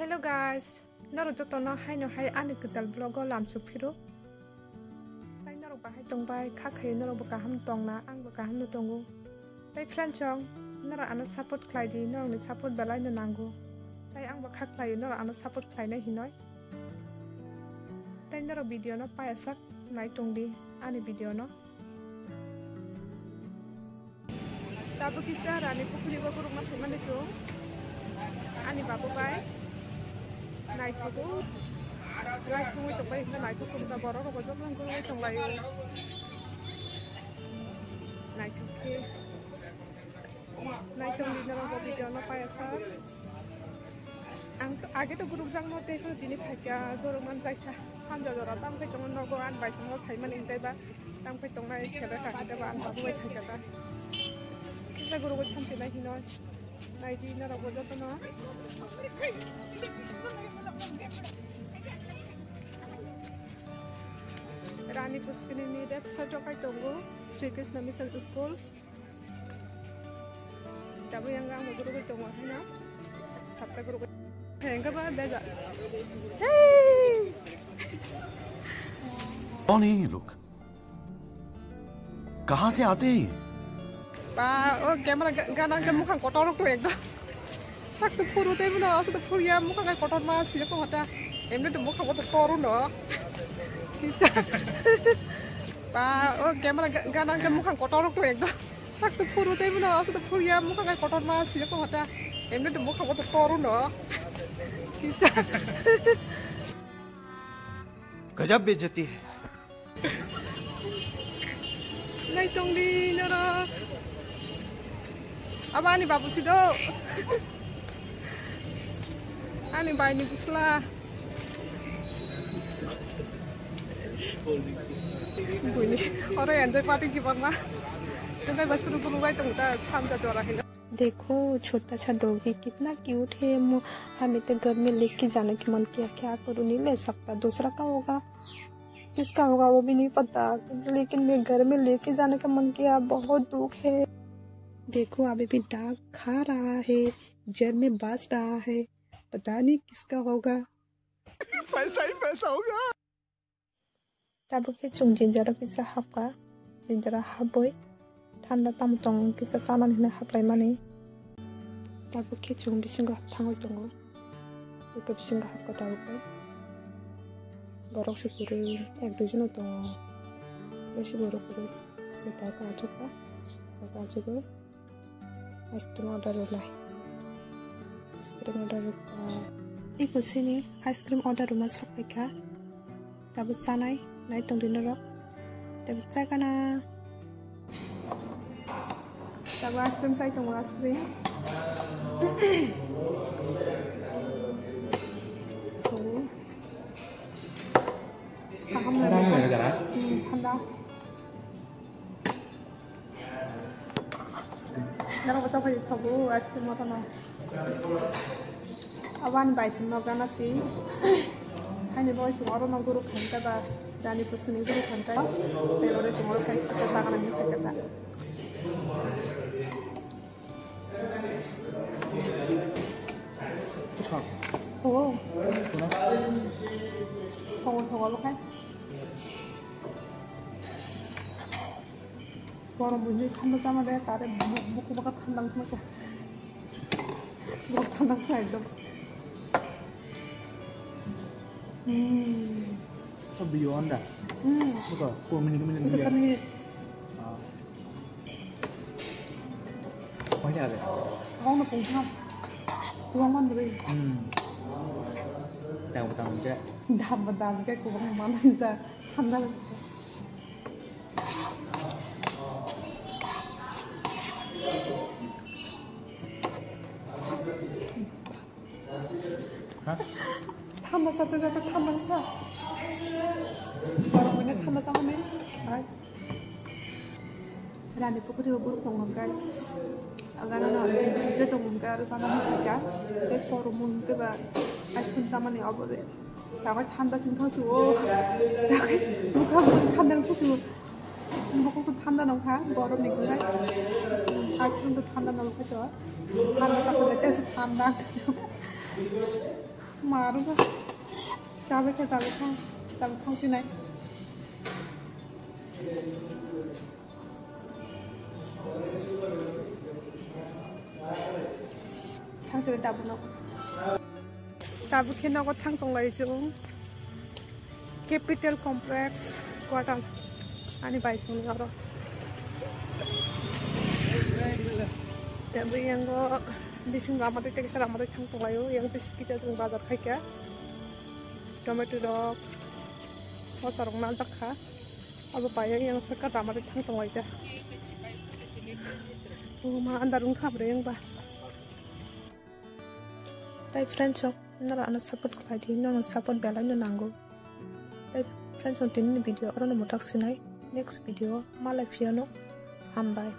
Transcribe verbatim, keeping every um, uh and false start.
Hello guys, norok jotono haino hai ani kwtal vlog o lamsok phiro. Tai norok bahai tongbai, kha khayo norok bo kaham tongna, ang bo kaham no tongo. Tai friends song, norok ano support khlai di, norok ni support belai no nango. Tai ang bo kha khlaio norok ano support khlainai hinoi. Tai norok video no payasak nai tong di ani video no. Tabuk kisa Rani Pukhuri o gurukna phaimani chwng ani babu bai naithogo. Naithogwi tongbai hwnba naithok tongda borok rok jotono gurugwi tonglaio. Naithok khe naithok ni norok bo video no payasa. Ang to, age to guruk jang no tei phano tini phaikha guruk man kaisa sanja jora tam khai tongo nogo an bai songo phaimani hinkhe ba tam khai tongnai sele ka hinkhe ba an babu bai phaikha ta. Kisa guruk bai thamchi nai hino nai di norok bo jotono. Rani Pushpini ni left side o kai tongo Sri Krishna Mission School. Tabuk yang ang gurugwi tongo hino. Sapta gurugwi. Hengka ba beja. Hey! कौन है ये लोग? कहाँ से आते हैं ये? Ba, o camera ga-, gana ke mukhang kotor rok to ekdom. Sak to phuru tei bono, asuk to phuru ya mukhang kai kotor ma siyok to hota. Emne to mukhang kotor toru no. Kisa. Ba, o camera ga-, gana ke mukhang kotor rok to ekdom. Sak to phuru tei bono, asuk to phuru ya mukhang kai kotor ma siyok to hota. Emne to mukhang kotor toru no. Kisa. गजब बेइज्जती है। Nai tong di norok. Abo ani babu si do. Ani bai ni busla. Buini. Oro enjoy party kibangma. Tengkai ba suru guru bai tong ta sanja jora hino. देखो, छोटा सा डॉगी कितना क्यूट है। मु-, हमें तो घर में लेके जाने की मन किया, क्या करूँ, नहीं ले सकता, दूसरा का होगा, किसका होगा वो भी नहीं पता, लेकिन मैं घर में लेके जाने का मन किया, बहुत दुख है। देखो, अभी भी डाक खा रहा है, जेल में बस रहा है, पता नहीं किसका होगा। पैसा ही पैसा होगा। Tabuk khe chwng jinjaro kisa hapkha, jinjaro hapwi thanda tamo tong kisa chanani hwnwi haplaimani. Tabuk khe chwng bisingo thangwi tongo, eko bisingo hapkha tabuk khe. Borok se kwrwi ek dui jono tongo, besi borok kwrwi. Kaka achukha, kaka achugwi. Ice cream order rwlai. Ice cream order rwkha. Eko sini ice cream order rwma sok phaikha. Tabuk chanai, nai tongdi norok. Tabuk chakana. Tabuk ice cream chai tongo, ice cream. Tongo. Kaham nang. Hmm, thanda. Norok bo chapai thogo ice cream motono. Abo ani bai songno gana si. Haini bai song oro no guru khan ta ba. Rani Pushpini guru khan ta. Tei oro tong oro khai kisa chakana hinwi khai kha ta. Thogo. Thogo, thogo, abo khai. Borom buini thanda chama de, tare bu-, buku baka thanda wngkha. Buku thanda wngkha ekdom. Hmm. Oh, beyond that. Hmm. Buka, four minute, minute. Buka dia. Sami. Ah. Kau ni ada? Kau nak kau nak. Kau mana beri? Hmm. Tahu tahu je. Dah, dah, dah, kau mana dah? Thanda. Ha? Thanda sate sate thanda wngkha. Borok buino thanda chamani. Hai. Rani Pukhuri o guruk tongo hwnkhe. Agana no hwnkhe tongo hwnkhe aro chamani khaikha. Tei koromo hwnkhe ba ice cream chamani obo de. Tabai thanda sing thang su o. Tabai bwkha bwkha thanda wngkha su. Bokol to thanda nongkha, borom ni gunai. Ice cream to thanda nongkha to. Thanda ta khole tesu thanda. Marugo. Chabe khe chabe thang. Chabe thang sinai. Thang sinai tabuk no. Tabuk khe nogo thang tonglai chwng. Capital Complex quarter ani bai songni oro. Tei yango bising lama tei tekisa lama tei thang tonglaio, yang bising kisa chwng bazar khaikha. Tomato rok, sosa rok najak kha. Abo bai yang shortcut lama tei thang tonglai kha. O ma andar wngkha bre yang ba. Tai friends rok, nara ano support khlai di, nono support belai no nango. Tai friends rok, tini ni video oro no mutak sinai, next video malai phiyano, hambai.